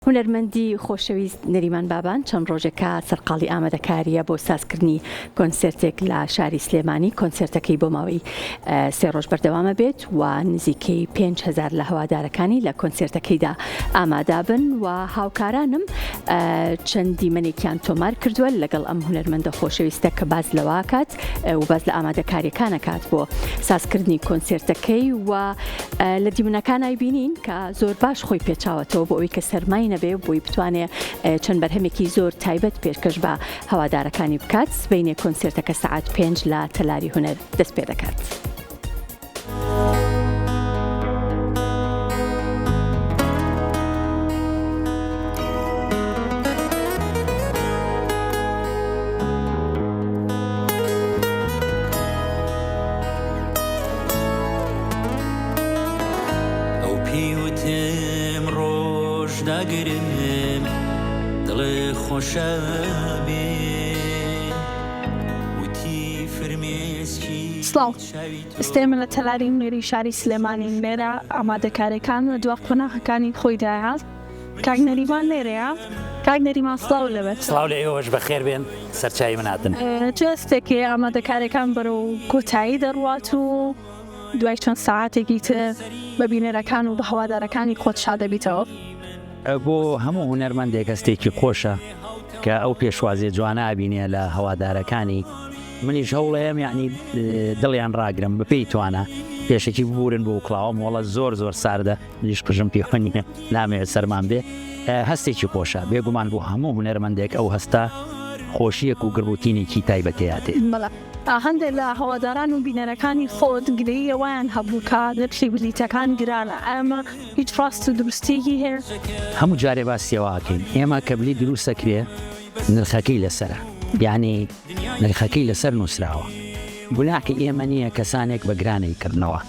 هونەرمەندی خۆشەویست نەریمان بابان چەند ڕۆژێکە سەرقاڵی ئامادەکارییە بۆ سازکردنی کۆنسێرتێک لە شاری سلێمانی، کۆنسێرتەکەی بۆ ماوەی سێ ڕۆژ بەردەوامە بێت و نزیکەی 5000 لە هەوادارەکانی لە کۆنسێرتەکەیدا ئامادابن و هاوکارانم چەند دیمەنێکیان تۆمار کردووە لەگەڵ ئەم هونەرمەندە خۆشەویستە کە باس لەوەکات و باس لە ئامادەکاریەکانەکات بۆ سازکردنی کۆنسێرتەکەی و لە دیمەنەکان ئەیبینین کە زۆر باش خۆی پێچاوەتەوە بۆ ئەوی کە سەرمای نەبێ بۆی بتوانێ چەند بەرهەمێکی زۆر تایبەت پێشکەش بە هەوادارەکانی بکات سبەینێ کۆنسێرتەکە سەعات پێنج لە تەلاری هونەر دەست پێ دەکات. ئەو پێی وتم ڕۆژ داگرم دڵێ خۆشە بێ وتی فرمێسکی سڵاو ئێستا ئێمە لە تەلاری هونەری شاری سلێمانین لێرە ئامادەکاریەکان لە دوا قۆناغەکانی خۆیدایە کاک نەریمان لێرەیە کاک نەریمان سڵاو لەبەر. سڵاو لە ئێوەش بەخێر بێن سەرچاوی من هاتن. چ هەستێک هەیە ئامادەکاریەکان بەرەو کۆتایی دەڕوات و دوای چەند سەعاتێکی تر بە بینەرەکان و بە هەوادارەکانی خۆت شاد دەبیتەوە؟ بۆ هەموو هونەرمەندێک هەستێکی خۆشە کە ئەو پێشوازیە جوانە ئەبینێ لە هەوادارەکانی منیش هەوڵەیەم یەعنی دڵیان ڕاگرم بەپێی توانا پێشەکی ببورن بۆ کڵاوەم هۆڵە زۆر زۆر ساردە منیش قژم پێوە نییە نامەوێت سەرمام بێ هەستێکی خۆشە بێگومان بۆ هەموو هونەرمەندێک ئەو هەستە خۆشیەک و گڕوتینێکی تایبەتیاتێ. بەڵێ هەندێک لە هەواداران و بینەرەکانی خۆت گلەیی ئەوەیان هەبوو کە نرخی بلیتەکان گرانە ئایا ئەمە هیچ ڕاست و دروستیەکی هەیە؟ هەموو جارێ باسی ئەوە ئەکەین ئێمە کە بلیت دروست ئەکرێ نرخەکەی لەسەرە یانی نرخەکەی لەسەر نووسراوە گوناحی ئێمە نییە کەسانێک بە گران ئەیکڕنەوە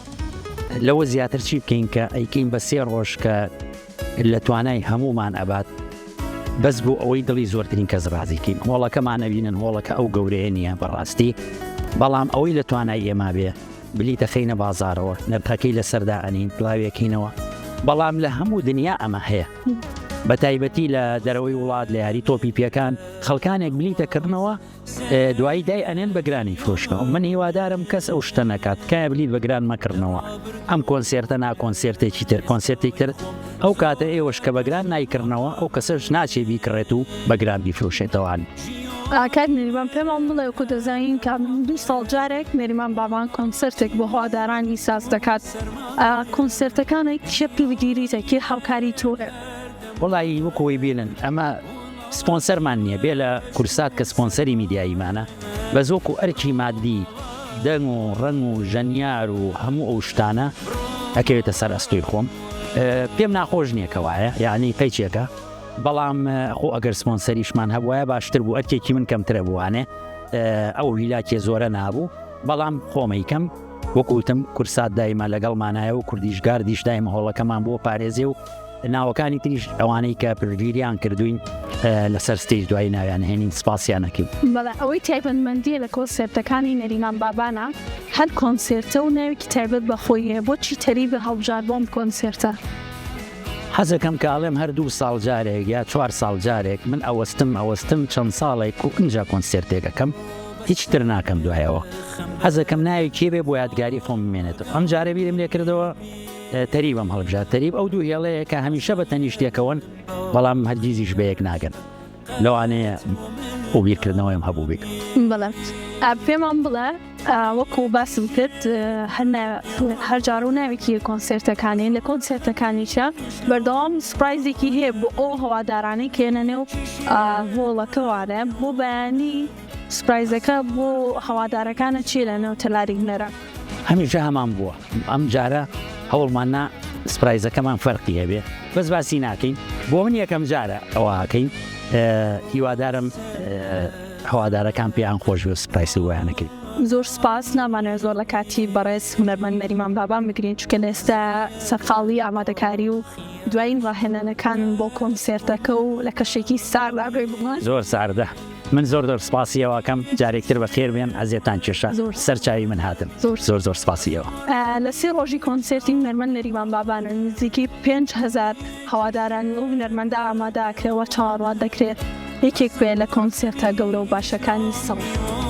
لەوە زیاتر چی بکەین کە ئەیکەین بە سێ ڕۆژ کە لە توانای هەموومان ئەبات بەس بۆ ئەوەی دڵی زۆرترین کەس ڕازی کەین هۆڵەکەمان ئەبینن هۆڵەکە ئەو گەورەیە نییە بەڕاستی بەڵام ئەوەی لە توانای ئێمە بێ بلیتە خەینە بازارەوە نرخەکەی لەسەردا ئەنین بڵاوێکینەوە بەڵام لە هەموو دنیا ئەمە هەیە بە تایبەتی لە دەرەوەی وڵات لە یاری تۆپی پێکان خەڵکانێک بلیتە کردنەوە دوایی دای ئەنێن بە گرانی فرۆشنەوە من هیوادارم کەس ئەو شتە نەکات تکایە بلیت بە گران مەکڕنەوە ئەم کۆنسێرتە نا کۆنسێرتێکی تر کۆنسێرتێک تر ئەو کاتە ئێوەش کە بە گران نایکڕنەوە ئەو کەسەش ناچێ بیکڕێت و بە گران بیفرۆشێتەوان. کاک نەریمان پێمان بڵێ وەکو دەزانین کە دوو ساڵ جارێک نەریمان بابان کۆنسێرتێک بۆ هەوادارانی ساز دەکات کۆنسێرتەکانت کێ پشتگیریتە کێ هاوکاری تۆیە؟ وەڵایی وەکو ئەوەی بینن ئەمە سپۆنسەرمان نییە بێ لە کورسات کە سپۆنسەری میدیاییمانە بەس وەکو ئەرکی مادی دەنگ و ڕەنگ و ژەنیار و هەموو ئەو شتانە ئەکەوێتە سەر ئەستۆی خۆم پێم ناخۆش نییە کە وایە یعنی قەیچێکە بەڵام خۆ ئەگەر سپۆنسەریشمان هەبوایە باشتر بوو ئەرکێکی من کەمترە بووانێ ئەو هیلاکێ زۆرە نابوو بەڵام خۆمەیکەم وەکو وتم کورسات دایمە لەگەڵمانایە و کوردیش گاردیش دایمە هۆڵەکەمان بۆ پارێزێ و ناوەکانی تریش ئەوانەی کە پشتگیریان کردوین لەسەر stage دوایی ناویان هێنین سپاسیان ئەکەین. بەڵێ ئەوەی تایبەتمەندیە لە کۆنسێرتەکانی نەریمان بابانە هەر کۆنسێرتە و ناوێکی تایبەت بە خۆی هەیە بۆچی تەریبت هەڵبژارد بۆ ئەم کۆنسێرتە؟ حەزەکەم کە ئەڵێم هەر دوو ساڵ جارێک یا چوار ساڵ جارێک من ئەوەستم ئەوەستم چەند ساڵێک و ئینجا کۆنسێرتێک ئەکەم هیچ تر ناکەم دوایەوە حەزەکەم ناوێکی بێ بۆ یادگاری خۆم بمێنێتەوە ئەم جارە بیرم لێ کردەوە تەریبم هەڵبژارد تەریب ئەو دوو هێڵەیە کە هەمیشە بە تەنیشتێکەوەن بەڵام هەرگیزیش بە یەک ناگەن لەوانەیە ئەو بیرکردنەوەیم هەبوو بێت. بەڵێ پێمان بڵێ وەکو باسم کرد هەر جار و ناوێکی کۆنسێرتەکانی لە کۆنسێرتەکانیشە بەردەوام سپرایزێکی هەیە بۆ ئەو هەوادارانەی کێنە نێو هۆڵەکەوانە بۆ بەیانی سپرایزەکە بۆ هەوادارەکانە چیە لە نێو تەلاری هونەرە؟ هەمیشە هەمان بووە ئەم جارە هەوڵمان نا سپرایزەکەمان فەرقی هەبێ بەس باسی ناکەین بۆ من یەکەم جارە ئەوە ئەکەین هیوادارم هەوادارەکان پێیان خۆش بێ و سپرایسی بۆیان ئەکەین. زۆر سپاس نامانەوێت زۆر لە کاتی بەڕێز هونەرمەند نەریمان بابان بگرین چونکە لە ئێستا سەرقاڵی ئامادەکاری و دوایین ڕاهێنانەکانن بۆ کۆنسێرتەکە و لە کەشێکی ساردا بێگومان. زۆر ساردە. من زۆر زۆر سپاسی ئێوە ئەکەم جارێکتر بەخێر بێن ئەزیەتان کێشا زۆر سەر چاوی من هاتن زۆر زۆر زۆر سپاسی ئێوە. لە سێ ڕۆژی کۆنسێرتی هونەرمەند نەریمان بابان نزیکەی 5000 هەوادارانی ئەو هونەرمەندە ئامادە ئەکرێ و چاوەڕوان دەکرێت یەکێک بێ لە کۆنسێرتە گەورە و باشەکانی ساڵ.